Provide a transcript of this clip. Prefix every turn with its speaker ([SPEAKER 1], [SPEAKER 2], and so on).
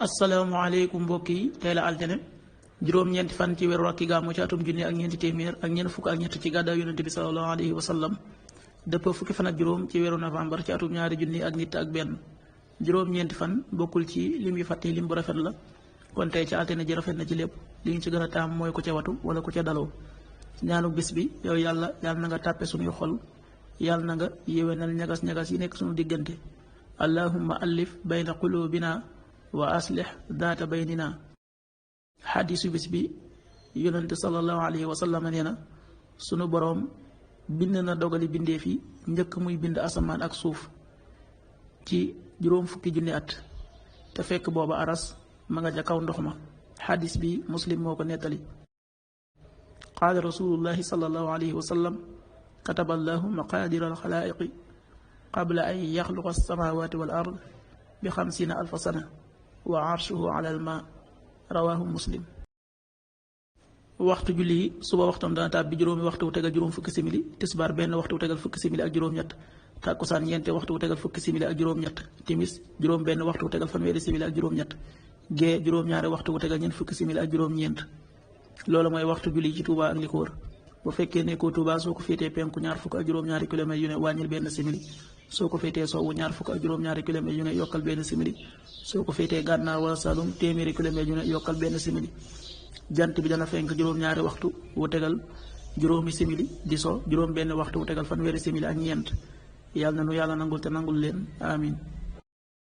[SPEAKER 1] asalaamaaleykum mbokk yi tey la altine juróom-ñeenti fan ci weeru rakki gàmmu ci atum junni ak ñeenti téeméer ak ñeent fukk ak ñett ci gàddaay yonente bi sallallahu alayhi wa sallam dëpp fukki fan ak juróom ci weeru novembre ci atum ñaari junni ak nit ak benn juróom-ñeenti fan bokkul ci lim yu fàtte lim bu rafet la kon tey ci altine ji rafet na ci lépp li ñu ci gën a taam mooy ku ca watu wala ku ca daloo ñaanu bis bi yow yàlla na nga tàppe suñuy xol yàlla na nga yéwénal ñagas-ñagas yi nekk suñu diggante allahumma allif bayna qulubina wa aslih daata baynina xadiisu bis bi yonente sallallahu alayhi wa sallam nee na sunu boroom bind na dogali bindeef yi njëkk muy bind asamaan ak suuf ci juróom fukki junni at te fekk booba aras ma nga ca kaw ndox ma xadiis bi muslim moo ko nettali qaala rasulullahi sallallahu alayhi wa sallam kataba allahu maqaadira alxalaaiqi qabla an yaxluqa alsamawati wal ard bi 50,000 sana wa arshuhu ala al ma rawahu muslim. waxtu julli yi suba waxtam dana tàbbi juróomi waxtu wu tegal juróom fukki simili tisbaar benn waxtu wu tegal fukki simili ak juróom-ñett tàkkusaan ñeenti waxtu wu tegal fukki simili ak juróom-ñett timis juróom benn waxtu wu tegal fanweeri simili ak juróom-ñett gee juróom-ñaari waxtu wu tegal ñeent fukki simili ak juróom-ñeent loolu mooy waxtu julli ci Touba ak li ko wër bu fekkee nekkoo Touba soo ko féetee penku ñaar fukk ak juróom-ñaari kilomètres yu ne wàññil benn simili soo ko féetee sowwu ñaar fukk ak juróom-ñaari kilomètres yu ne yokkal benn simili soo ko féetee gànnaar wala Saloum téeméeri kilomètres yu ne yokkal benn simili jant bi dana fenk juróom-ñaari waxtu wu tegal juróomi simili di so juróom benn waxtu wu tegal fanweeri simili ak ñeent yàlla na nu yàlla nangul te nangul leen amin